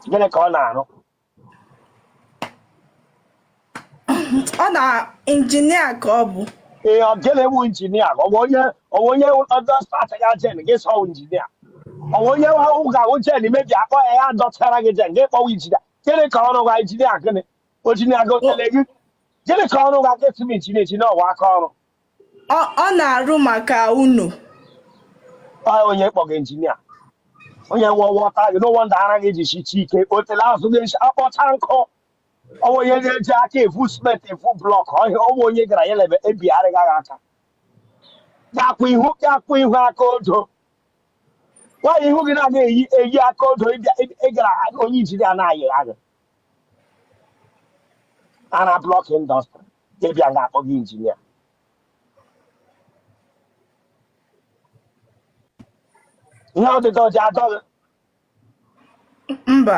Gịnị ka ọ na-arụ? Ọ na injinia ka ọ bụ. Ee, ọ gịnị wụ injinia? Ọ bụ onye ọ bụ onye ọdọ start ya gen gị sọ injinia. Ọ bụ onye ahụ ga-ahụ gen mebi akpọ ya ya dọchara gị gen gị kpọwa injinia. Gịnị ka ọrụ gwa injinia gịnị? Injinia gotele gị. Gịnị ka ọrụ gwa gị sị m injinia injinia ọwa aka ọrụ? Ọ na-arụ maka unu. Ọ onye kpọ gị injinia. Onye nwe wọta gị no wonder ara gị ji shichi ike otele azụ gị akpọcha nkụ. Ọ bụ onye na-eji aka efu simenti efu block ọhịa ọ bụ onye gara ya lebe ebigharịghị agha aka gakwa ihu aka odo nwaanyị ihu gị na-aga eyi eyi aka odo ịbịa ịgara onye injinia na-ayị agha ara block industry ịbịa ga-akpọ gị injinia. Ihe ọdịdọ ji adọ gị? Mba.